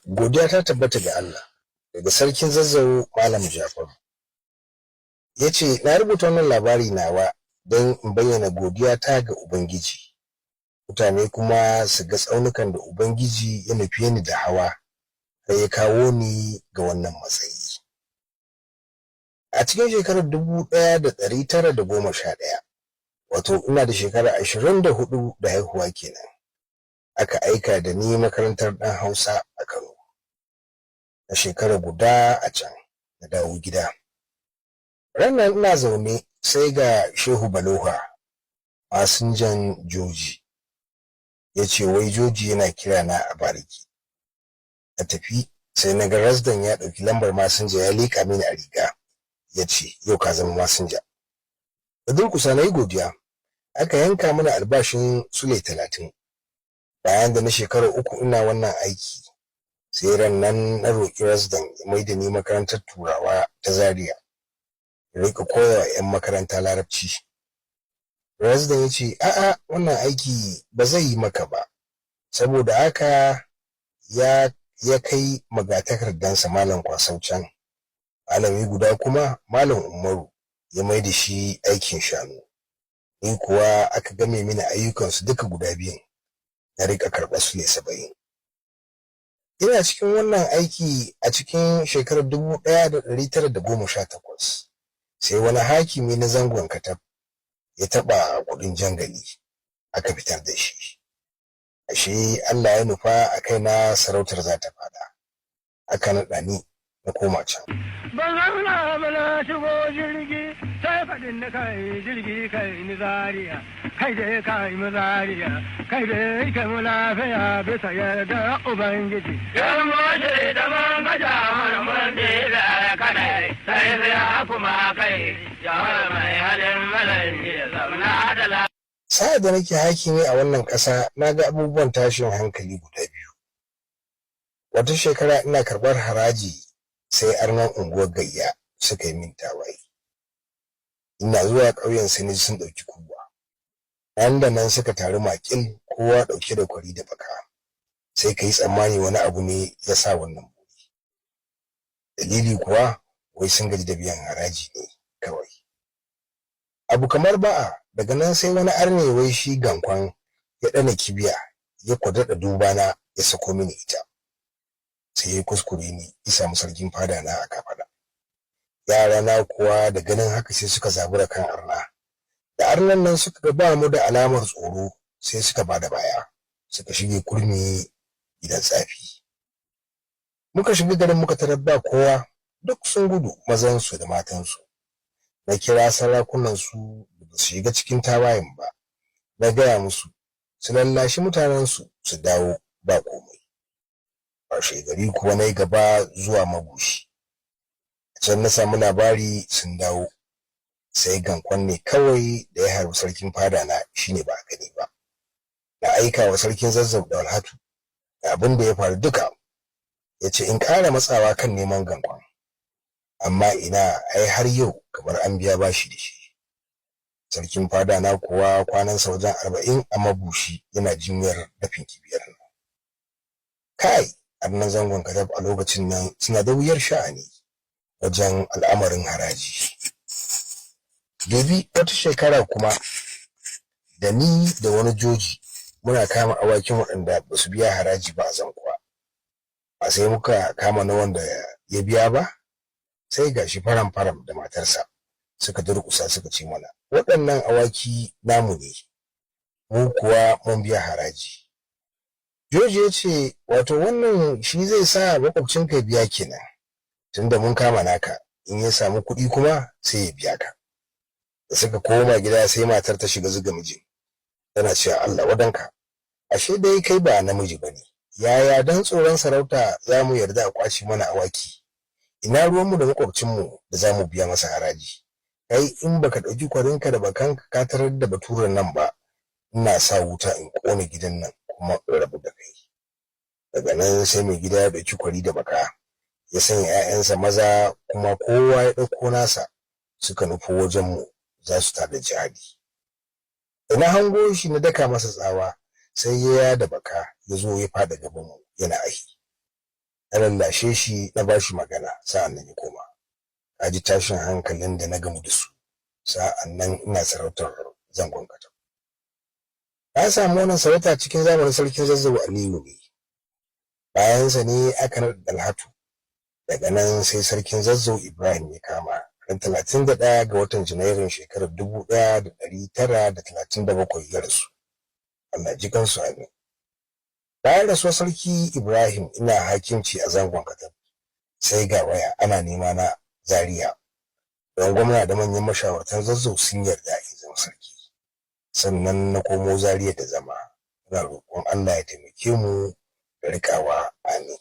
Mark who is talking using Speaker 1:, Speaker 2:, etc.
Speaker 1: Godiya ta tabbata ga Allah. Daga Sarkin Zazzau, Malam Jafaru. Ya ce, na rubuta wannan labari nawa don in bayyana godiya ta ga Ubangiji. Mutane kuma su ga tsaunukan da Ubangiji ya nufe ni da hawa, har ya kawo ni ga wannan matsayi. A cikin shekarar 1911, wato ina da shekara 24 da haihuwa kenan, aka aika da ni makarantar ɗan Hausa a Kano. Na shekara guda a can, na dawo gida. Ranar ina zaune, sai ga Shehu Baloha, masinjan Joji, ya ce wai Joji yana kira na a bariki. Na tafi, sai na ga Rasdan ya ɗauki lambar masinja ya liƙa mini a riga. Ya ce, "Yau ka zama masinja." Da durkusa na yi godiya. Aka yanka mana albashin sule 30. Bayan da na shekara 3 ina wannan aiki, sai ran nan na roƙi Rasdan ya maida ni makarantar Turawa ta Zaria, in riƙa koya wa 'yan makaranta Larabci. Rasdan ya ce, "A'a, wannan aiki ba zai yi maka ba." Saboda haka ya kai magatakardansa, Malam Kwasau, can. Malami guda kuma, Malam Umaru, ya mai da shi aikin shanu. Ni kuwa aka game mini ayyukansu duka guda biyun, na riƙa karɓar sule 70. Ina cikin wannan aiki a cikin shekarar 1918, sai wani hakimi na Zangon Katab ya taɓa kuɗin jangali, aka fitar da shi. Ashe Allah ya nufa a kaina sarautar za ta faɗa. Aka naɗa ni na koma can.
Speaker 2: Ban zauna ba, na shigo jirgi, sai faɗin na kai jirgi kai ni Zariya, kai dai kai mu Zariya, kai dai kai mu lafiya bisa yarda Ubangiji.
Speaker 3: Yan moshe da man gaja mun da kadai sai sai kuma kai jawar mai halin malanji zauna da.
Speaker 1: Sa'ad da nake hakimi a wannan ƙasa, na ga abubuwan tashin hankali guda biyu. Wata shekara ina karɓar haraji, sai arnan unguwar Gayya suka yi min tawaye. Ina zuwa ƙauyen, sai na ji sun ɗauki kuwa. Nan da nan suka taru makil, kowa ɗauke da kwari da baka. Sai ka yi tsammani wani abu ne ya sa wannan bori. Dalili kuwa, wai sun gaji da biyan haraji ne kawai. Abu kamar ba'a, daga nan sai wani arne, wai shi Gankwan, ya ɗana kibiya, ya kwadaɗa dubana, ya sako mini ita. Sai ya kuskure ni, ya samu sarkin fada na a kafaɗa. Yara na kuwa da ganin haka sai suka zabura kan arna. Da arnan nan suka ga ba mu da alamar tsoro, sai suka bada baya, suka shige kurmi gidan tsafi. Muka shiga garin, muka tarar ba kowa, duk sun gudu, mazansu da matansu. Na kira sarakunan su da ba su shiga cikin tawayen ba, na gaya musu su lallashi mutanensu su dawo, ba komai. Washe gari kuwa na yi gaba zuwa Mabushi. A can na samu labari sun dawo, sai Gankwan ne kawai da ya harbi sarkin fada na, shine ba a gani ba. Na aika wa Sarkin Zazzau da Walhatu da abin da ya faru duka. Ya ce in ƙara matsawa kan neman Gankwan. Amma ina, ai har yau kamar an biya bashi da shi. Sarkin fada na kuwa kwanansa wajen 40 a Mabushi yana jinyar dafin kibiyar nan. Kai, arnan Zangon Katab a lokacin nan suna da wuyar sha'ani wajen al'amarin haraji. Dubi wata shekara kuma, da ni da wani joji muna kama awakin waɗanda ba su biya haraji ba a Zankuwa. Ba sai muka kama na wanda ya biya ba, sai gashi faram faram da matarsa suka durƙusa suka ce mana, "Waɗannan awaki namu ne, mu kuwa mun biya haraji." Joji ya ce, "Wato wannan shi zai sa makwabcinka ya biya kenan, tunda mun kama naka, in ya samu kuɗi kuma sai ya biya ka." Da suka koma gida, sai matar ta shiga zuga mijin. Tana cewa, "Allah wadanka, ashe dai kai ba namiji ba ne, yaya dan tsoron sarauta za mu yarda a kwace mana awaki? Ina ruwanmu da makwabcinmu da za mu biya masa haraji? Kai, in baka ɗauki kwarinka da bakanka ka tarar da baturen nan ba, ina sa wuta in ƙone gidan nan kuma in rabu da kai." Daga nan sai mai gida ya ɗauki kwari da baka, ya sanya 'ya'yansa maza kuma kowa ya ɗauko nasa, suka nufo wajenmu za su tada jihadi. Da na hango shi, na daka masa tsawa, sai ya da baka, ya zo ya faɗa gabanmu yana ahi. Na lallashe shi na bashi magana, sa'an nan ya koma. Ka ji tashin hankalin da na gamu da su sa'an nan ina sarautar Zangon Katab. Na samu wannan sarauta cikin zamanin Sarkin Zazzau Aliyu ne. Bayansa ne aka naɗa Dalhatu. Daga nan sai Sarkin Zazzau Ibrahim ya kama ran 31 ga watan Janairun shekarar 1937 ya rasu. Allah ji kansu, amin. Bayan rasuwar Sarki Ibrahim, ina hakimci a Zangon Katab. Sai ga waya ana nema na Zaria. Don gwamna da manyan mashawartan Zazzau sun yarda in zama sarki. Sannan na komo Zaria da zama. Ina roƙon Allah ya taimake mu da rikawa, amin.